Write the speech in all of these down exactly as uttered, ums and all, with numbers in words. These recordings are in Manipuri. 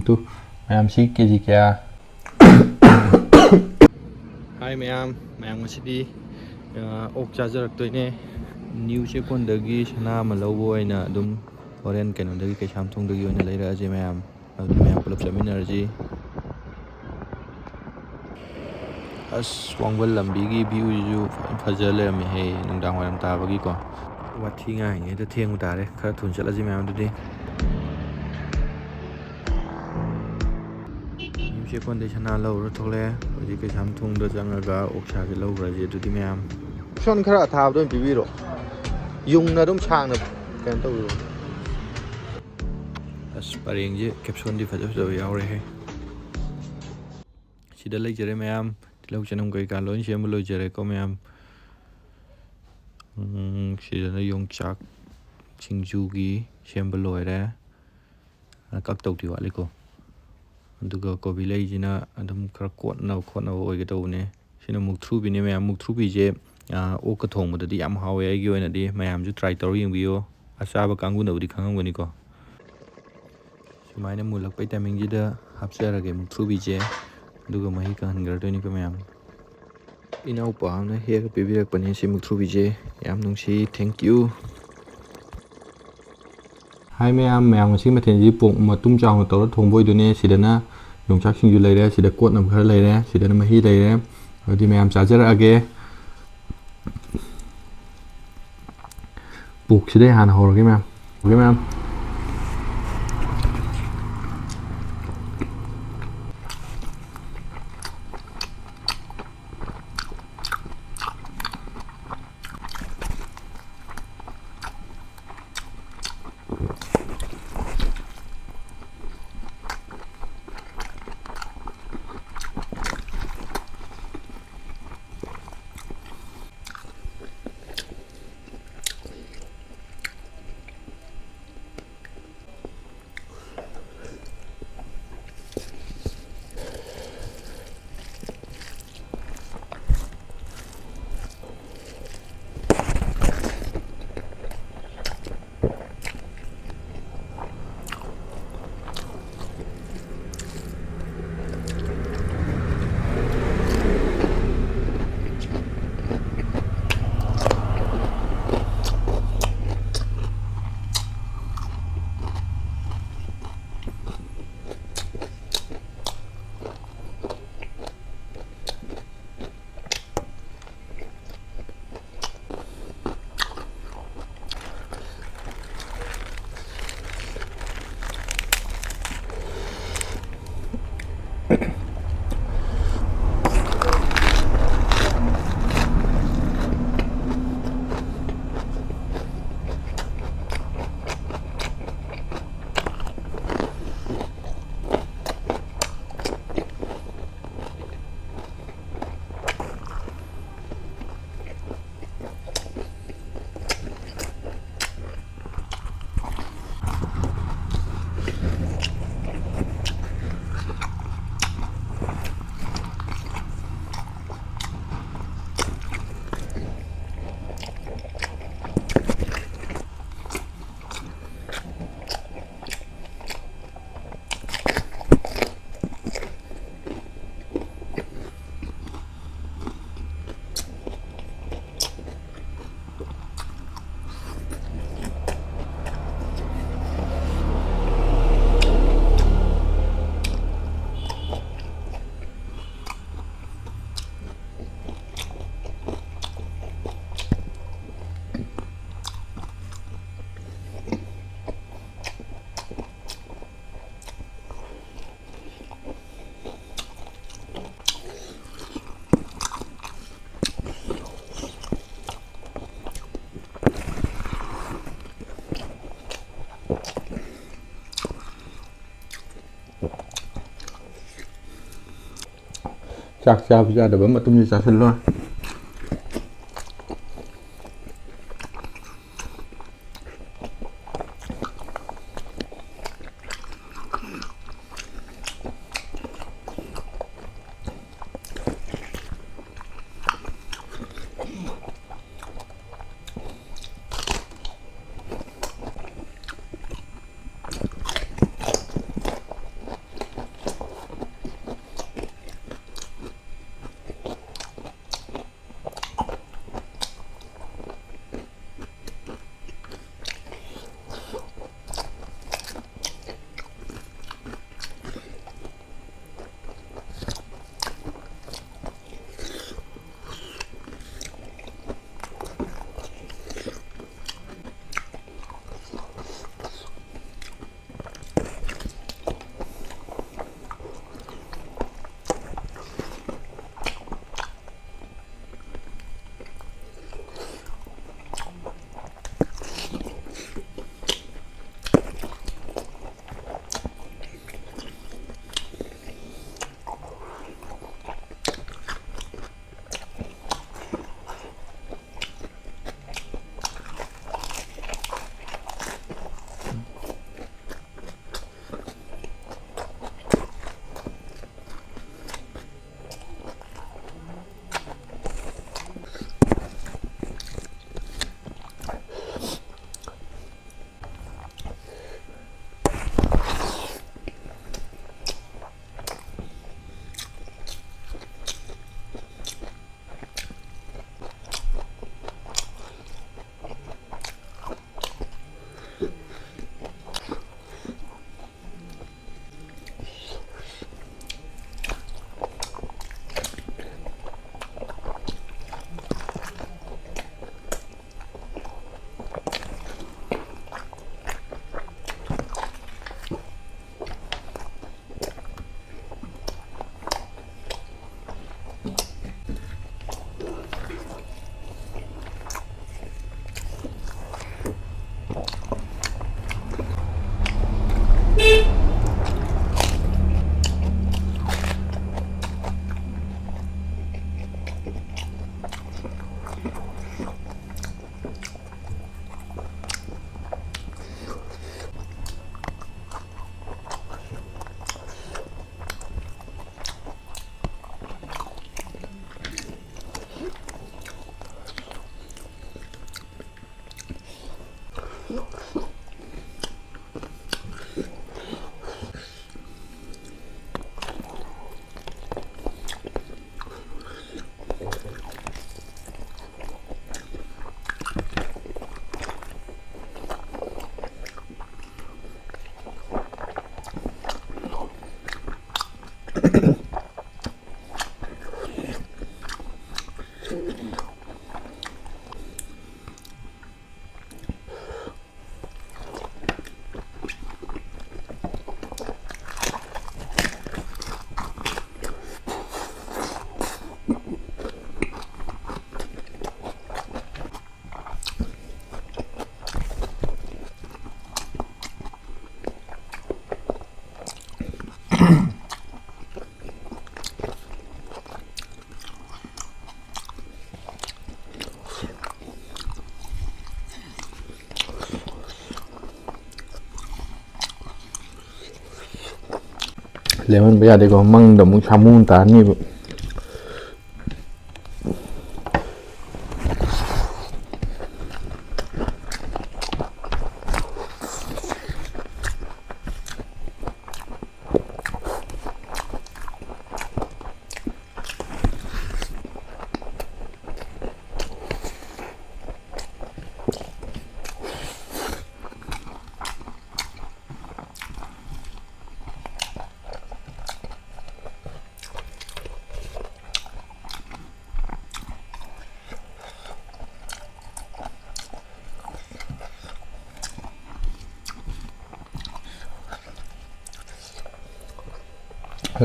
ꯇꯨ, ꯃꯌꯥꯝꯁꯤ ꯀꯦ ꯖꯤ ꯀꯌꯥ? ꯍꯥꯏ ꯃꯌꯥꯝ, ꯃꯌꯥꯝ ꯉꯁꯤꯗꯤ, ꯑ, ꯑꯣꯛ ꯆꯥꯖꯔꯛꯇꯣꯏꯅꯦ꯫ ꯅ꯭ꯌꯨ ꯆꯦꯛꯀꯣꯟꯗꯒꯤ ꯁꯅꯥ ꯑꯃ ꯂꯧꯕ ꯑꯣꯏꯅ ꯑꯗꯨꯝ ꯍꯣꯔꯦꯟ ꯀꯩꯅꯣꯗꯒꯤ, ꯀꯩꯁꯥꯝꯊꯣꯡꯗꯒꯤ ꯑꯣꯏꯅ ꯂꯩꯔꯛꯑꯁꯦ ꯃꯌꯥꯝ꯫ ꯑꯗꯨꯗꯤ ꯃꯌꯥꯝ ꯄꯨꯂꯞ ꯆꯠꯃꯤꯟꯅꯔꯁꯤ꯫ ꯑꯁ, ꯋꯥꯡꯕꯜ ꯂꯝꯕꯤꯒꯤ ꯚ꯭ꯌꯨꯁꯤꯁꯨ ꯐꯖ ꯂꯩꯔꯝꯃꯦꯍꯦ, ꯅꯨꯡꯗꯥꯡ ꯋꯥꯏꯔꯝ ꯇꯥꯕꯒꯤꯀꯣ꯫ ꯋꯥꯊꯤ ꯉꯥꯡꯉꯤꯉꯩꯗ ꯊꯦꯡꯕ ꯇꯥꯔꯦ, ꯈꯔ ꯊꯨꯅ ꯆꯠꯂꯁꯤ ꯃꯌꯥꯝ ꯑꯗꯨꯗꯤ꯫ ꯅ꯭ꯌꯨ ꯆꯦꯛꯀꯣꯟꯗꯩ ꯁꯅꯥ ꯂꯧꯔ ꯊꯣꯛꯂꯛꯑꯦ꯫ ꯍꯧꯖꯤꯛ ꯀꯩꯁꯥꯝꯊꯣꯡꯗ ꯆꯪꯉꯒ ꯑꯣꯛꯁꯥꯁꯦ ꯂꯧꯈ꯭ꯔꯁꯤ ꯑꯗꯨꯗꯤ ꯃꯌꯥꯝ꯫ ꯀꯦꯞꯁꯣꯟ ꯈꯔ ꯑꯊꯥꯕꯗ ꯑꯣꯏꯅ ꯄꯤꯕꯤꯔꯣ, ꯌꯨꯡꯅ ꯑꯗꯨꯝ ꯁꯥꯡꯅ ꯀꯩꯅꯣ ꯇꯧꯕꯤꯔꯣ꯫ ꯑꯁ, ꯄꯔꯦꯡꯁꯦ ꯀꯦꯞꯁꯣꯟꯗꯤ ꯐꯖ ꯐꯖꯕ ꯌꯥꯎꯔꯦꯍꯦ꯫ ꯁꯤꯗ ꯂꯩꯖꯔꯦ ꯃꯌꯥꯝ, ꯇꯤꯜꯍꯧ ꯆꯅꯝ ꯀꯩꯀꯥ ꯂꯣꯏ ꯁꯦꯝꯕ ꯂꯣꯏꯖꯔꯦꯀꯣ ꯃꯌꯥꯝ꯫ ꯎꯝ, ꯁꯤꯗꯅ ꯌꯣꯡꯆꯥꯛ ꯁꯤꯡꯖꯨꯒꯤ ꯁꯦꯝꯕ ꯂꯣꯏꯔꯦ꯫ ꯑ, ꯀꯛꯇꯧꯗꯤ ꯋꯥꯠꯂꯤꯀꯣ꯫ ꯑꯗꯨꯒ ꯀꯣꯕꯤ ꯂꯩꯁꯤꯅ ꯑꯗꯨꯝ ꯈꯔ ꯀꯣꯠꯅꯕ ꯈꯣꯠꯅꯕ ꯑꯣꯏꯒꯦ ꯇꯧꯕꯅꯦ꯫ ꯁꯤꯅ ꯃꯨꯛꯊ꯭ꯔꯨꯕꯤꯅꯦ ꯃꯌꯥꯝ꯫ ꯃꯨꯛꯊ꯭ꯔꯨꯕꯤꯁꯦ, ꯑ, ꯑꯣꯛꯀ ꯊꯣꯡꯕꯗꯗꯤ ꯌꯥꯝ ꯍꯥꯎꯋꯦ ꯑꯩꯒꯤ ꯑꯣꯏꯅꯗꯤ꯫ ꯃꯌꯥꯝꯁꯨ try ꯇꯧꯔ ꯌꯦꯡꯕꯤꯌꯣ꯫ ꯑꯆꯥꯕ ꯀꯥꯡꯕꯨꯅꯕꯨꯗꯤ ꯈꯪꯉꯝꯒꯅꯤꯀꯣ꯫ ꯁꯨꯃꯥꯏꯅ ꯃꯨꯜꯂꯛꯄꯩ ꯇꯥꯏꯃꯤꯡꯁꯤꯗ ꯍꯥꯞꯆꯔꯒꯦ ꯃꯨꯛꯊ꯭ꯔꯨꯕꯤꯁꯦ, ꯑꯗꯨꯒ ꯃꯍꯤ ꯀꯪꯍꯟꯈ꯭ꯔꯗꯣꯏꯅꯤꯀꯣ ꯃꯌꯥꯝ꯫ ꯏꯅꯥꯎꯄꯥ ꯑꯃꯅ ꯍꯦꯛꯑꯒ ꯄꯤꯕꯤꯔꯛꯄꯅꯦ ꯁꯤ ꯃꯨꯛꯊ꯭ꯔꯨꯕꯤꯁꯦ, ꯌꯥꯝ ꯅꯨꯡꯁꯤ, thank you꯫ ꯍꯥꯏ ꯃꯌꯥꯝ, ꯃꯌꯥꯝ ꯉꯁꯤ ꯃꯊꯦꯜꯁꯤ ꯄꯣꯛ ꯃꯇꯨꯝ ꯆꯥꯎꯅ ꯇꯧꯔ ꯊꯣꯡꯕ ꯑꯣꯏꯗꯣꯏꯅꯦ꯫ ꯁꯤꯗꯅ ꯌꯣꯡꯆꯥꯛ ꯁꯤꯡꯖꯨ ꯂꯩꯔꯦ, ꯁꯤꯗ ꯀꯣꯠꯅꯕ ꯈꯔ ꯂꯩꯔꯦ, ꯁꯤꯗꯅ ꯃꯍꯤ ꯂꯩꯔꯦ꯫ ꯑꯗꯨꯗꯤ ꯃꯌꯥꯝ ꯆꯥꯖꯔꯛꯑꯒꯦ꯫ ꯄꯣꯛꯁꯤꯗꯩ ꯍꯥꯟꯅ ꯍꯧꯔꯒꯦ ꯃꯌꯥꯝ꯫ ꯍꯧꯔꯒꯦ ꯃꯌꯥꯝ꯫ ꯆꯥꯛ ꯆꯥꯕ ꯌꯥꯗꯕ ꯃꯇꯝꯗ ꯆꯥꯁꯤꯜꯂꯣ꯫ ꯂꯦꯝꯍꯟꯕ ꯌꯥꯗꯦꯀꯣ, ꯃꯪꯗ ꯑꯃꯨꯛ ꯁꯥꯃꯨ ꯇꯥꯅꯤꯕ꯫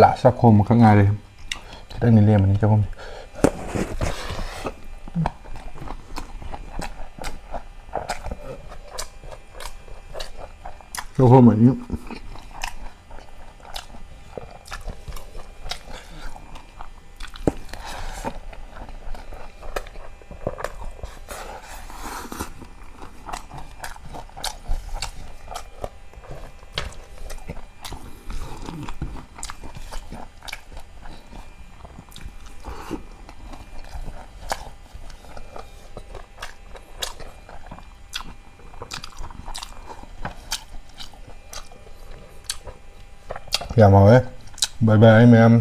ꯂꯥꯁ ꯆꯥꯛꯈꯣꯝ ꯑꯃꯈꯛ ꯉꯥꯏꯔꯦ꯫ ꯈꯤꯇꯪꯗꯤ ꯂꯦꯝꯃꯅꯤ ꯆꯥꯛꯈꯣꯝꯁꯦ꯫ ꯆꯥꯛꯈꯣꯝ ꯑꯅꯤ꯫ ꯌꯥꯝ ꯍꯥꯎꯋꯦ꯫ ꯕꯥꯏ ꯕꯥꯏ ꯃꯌꯥꯝ꯫